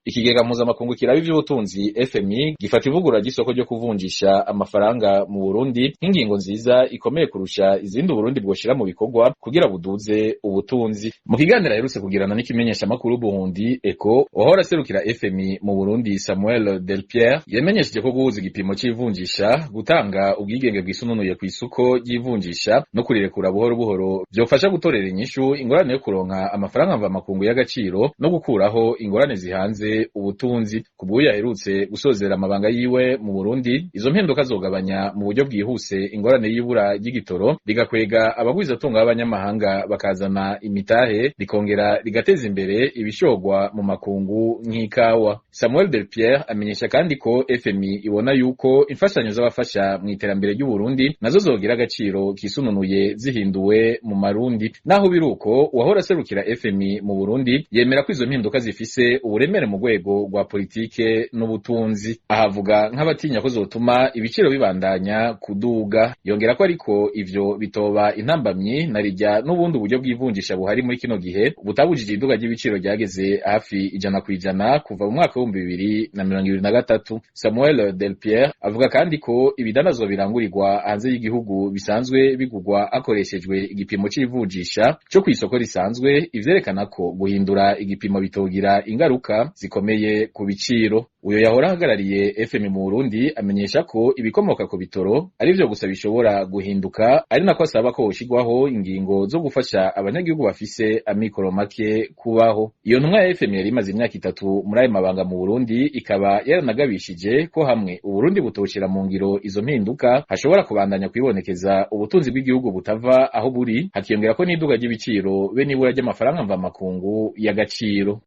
Ikigega mpuzamakungu kiraba ivy'ubutunzi FMI gifata ivugurura ry'isoko ryo kuvunjisha amafaranga mu Burundi nk'ingingo nziza ikomeye kurusha izindi Uburundi bwoshira mu bikorwa kugira buduze ubutunzi. Mu kiganiro aherutse kugirana n'ikimenyeshamakuru Burundi Eco, uwahora aserukira FMI mu Burundi Samuel Delpierre yamenyesheje ko guhuza igipimo c'ivunjisha, gutanga ubwigenge bwisununuye kw'isoko ry'ivunjisha no kurirekura buhoro buhoro vyofasha gutorera inyishu ingorane yo kuronka amafaranga mvamakungu y'agaciro no gukuraho ingorane zihanze ubutunzi. Kubw'uyu aherutse gusozera amabanga yiwe mu Burundi, izo mpinduka zogabanya mu buryo bwihuse ingorane y'ibura ry'igitoro, rigakwega abagwizatunga b'abanyamahanga bakazana imitahe, rikongera rigateza imbere ibishorwa mu makungu nk'ikawa. Samuel Delpierre amenyesha kandi ko FMI ibona yuko imfashanyo z'abafasha mu iterambere ry'Uburundi nazo zogira agaciro kisununuye zihinduwe mu marundi. Naho biruko, uwahora aserukira FMI mu Burundi yemera ko izo mpinduka zifise uburemere mu rwego rwa politike n'ubutunzi. Ahavuga nk'abatinya ko zotuma ibiciro bibandanya kuduga. Yongera ko ariko ivyo bitoba intambamyi na rirya n'ubundi buryo bw'ivunjisha buhari muri kino gihe butabujije iduga ry'ibiciro ryageze hafi 100% kuva mu mwaka w'2023. Samuel Delpierre avuga kandi ko ibidandazwa birangurirwa hanze y'igihugu bisanzwe bigurwa hakoreshejwe igipimo c'ivunjisha co kw'isoko risanzwe, ivyerekana ko guhindura igipimo bitogira ingaruka zikomeye ku biciro. Uyo yahora ahagarariye FMI mu Burundi amenyesha ko ibikomoka ku bitoro arivyo gusa bishobora guhinduka, ari nako asaba ko hoshirwaho ingingo zo gufasha abanyagihugu bafise amikoro make kubaho. Iyo ntumwa ya FMI yari imaze imyaka 3 muri ayo mabanga mu Burundi ikaba yaranagabishije ko hamwe Uburundi butoshira mu ngiro izo mpinduka hashobora kubandanya kwibonekeza ubutunzi bw'igihugu butava aho buri, hakiyongera ko n'iduga ry'ibiciro be n'ibura ry'amafaranga mvamakungu y'agaciro.